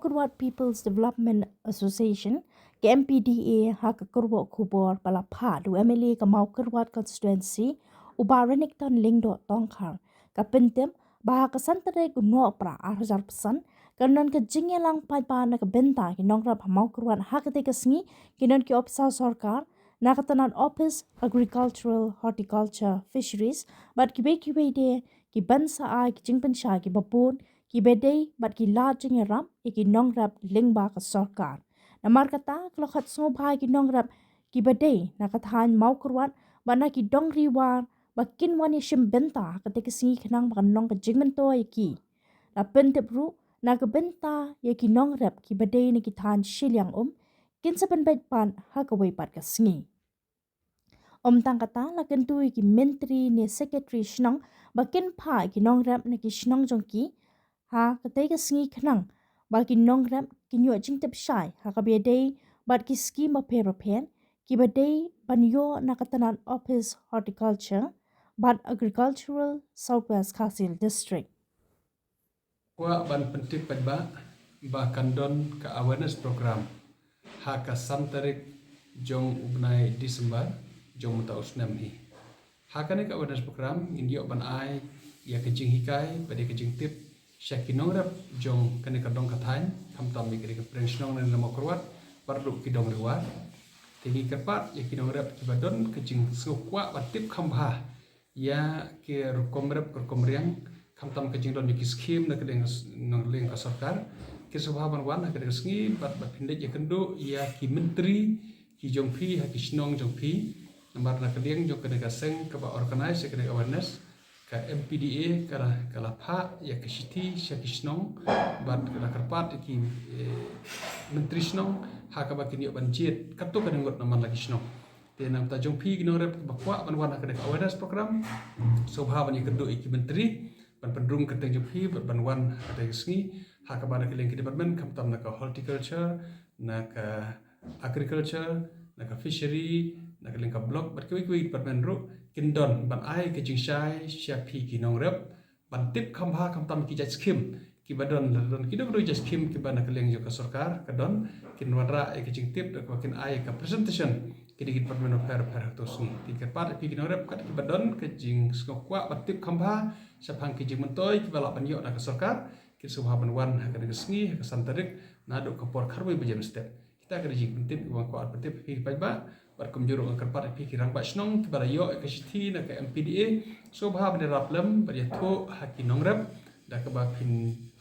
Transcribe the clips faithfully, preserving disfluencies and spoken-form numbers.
Mawkyrwat People's Development Association, ka M P D A, ha ka kyrwoh khubor ba la phah da u M L A ka Mawkyrwat Constituency, u Bah Renikton Lyngdoh Tongkhar, ka pyntip ba ha ka san tarik u Nohprah ar hajar arphew san, kan don ka jingïalang paidbah na ka bynta ki nongrep ha Mawkyrwat. Ha katei ka sngi, ki don ki ophisar sorkar na ka tnat Office Agricultural, Horticulture, Fisheries, bad kiwei kiwei de, kiban sa ai ki jingpynshai kiba bun, kiba dei bad ki lad jingïarap ïa ki nongrep lyngba ka sorkar. Namar kata, ka la khot sngewbha ïa ki nongrep kiba dei na ka thaiñ Mawkyrwat bad na ki dong Ri War ba kin wan ïashim bynta ha katei ka sngi khnang ba kan long ka jingmyntoi ïa ki. La pyntip ruh, na ka bynta ïa ki nongrep kiba dei na ki thaiñ shiliang um, kin sa pynbeit pat ha kawei pat ka sngi. Ym tang kata, la kyntu ïa ki myntri ne secretary shnong ba kin phah ïa ki nongrep na ki shnong jong ki ha katei ka sngi khnang ba ki nongrep kin ïoh jingtip shai ha kaba ïadei bad ki skhim bapher bapher kiba dei ban ïoh na ka tnat Office Horticulture bad Agricultural, South West Khasi Hills District. Kwah ban pyntip paidbah ba kan don ka awareness program ha ka san tarik jong u bnai December jong mynta u snem hi. Ha kane ka awareness program ngin ïoh ban ai ïa ka jinghikai bad ïa ka jingtip sha ki nongrep jong kane ka dong ka thaiñ, khamtam ïa kane ka pdeng shnong ne Mawkyrwat bad ruh ki dong Ri War. Te ngi kyrpad ïa ki nongrep kiba don ka jingsngewkwah ban tip kham bha ïa ki rukom rep ki rukom riang, khamtam ka jingdon ïa ki skhim na ka liang, na ka liang ka sorkar, kin sngewbha ban wan ha kane ka sngi bad ba phin leit ïakynduh ïa ki myntri ki jong phi ha ki shnong jong phi. Namar na ka liang jong kane ka seng kaba organize ïa kane ka awareness, ka M P D A ka la, ka la phah ïa ka shithi sha ki shnong bad ka la kyrpad ïa ki, eh, myntri shnong ha kaba kin ïoh ban jied katto katne ngut na man la ki shnong. Te na ka bynta jong phi ki nongrep ba kwah ban wan ha kane ka awareness program, sngewbha ban ïakynduh ïa ki myntri ban pynrung kyrteng jong phi bad ban wan ha kane ka sngi, ha kaba na ka liang ki department, khamtam na ka horticulture, na ka agriculture, na ka fishery, na ka liang ka block bad kiwei kiwei department ruh kin don ban ai ka jingshai sha phi ki nongrep ban tip kham bha khamtam ki jait skhim kiba don, la don ki dong ruh jait skhim kiba na ka liang jong ka sorkar ka don, kin wanrah ïa ka jingtip da kaba kin ai ka presentation ki dei ki department bapher bapher ha kato sngi. Te kyrpad ïa phi ki nongrep kat kiba don ka jingsngewkwah ban tip kham bha shaphang ki jingmyntoi kiba lah ban ïoh na ka sorkar, kin sngewbha ban wan ha kane ka sngi, ha ka san tarik, naduh ka por khatwei baje mynstep. Kita ka dei jingpyntip kaba kwah pyntip ïa phi paidbah bad kumjuh ruh nga kyrpad ïa phi ki rangbah shnong kiba la ïoh ïa ka shithi na ka M P D A, sngewbha ban ïarap lem bad ïathuh ha ki nongrep da kaba phin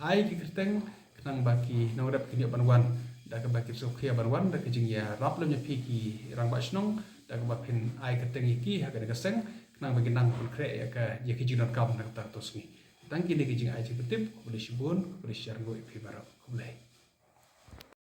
ai ki kyrteng khnang ba ki nongrep kin ïoh ban wan, da kaba kin sngewkhia ban wan da ka jingïarap lem ïa phi ki rangbah shnong da kaba phin ai kyrteng ïa ki ha kane ka seng khnang ba kin nang pynkhreh ïa ka, ïa ka jingdonkam na kata kato sngi. Tang kine ki jingai jingpyntip, khublei shibun, khublei shihajar nguh ïa phi baroh. Khublei.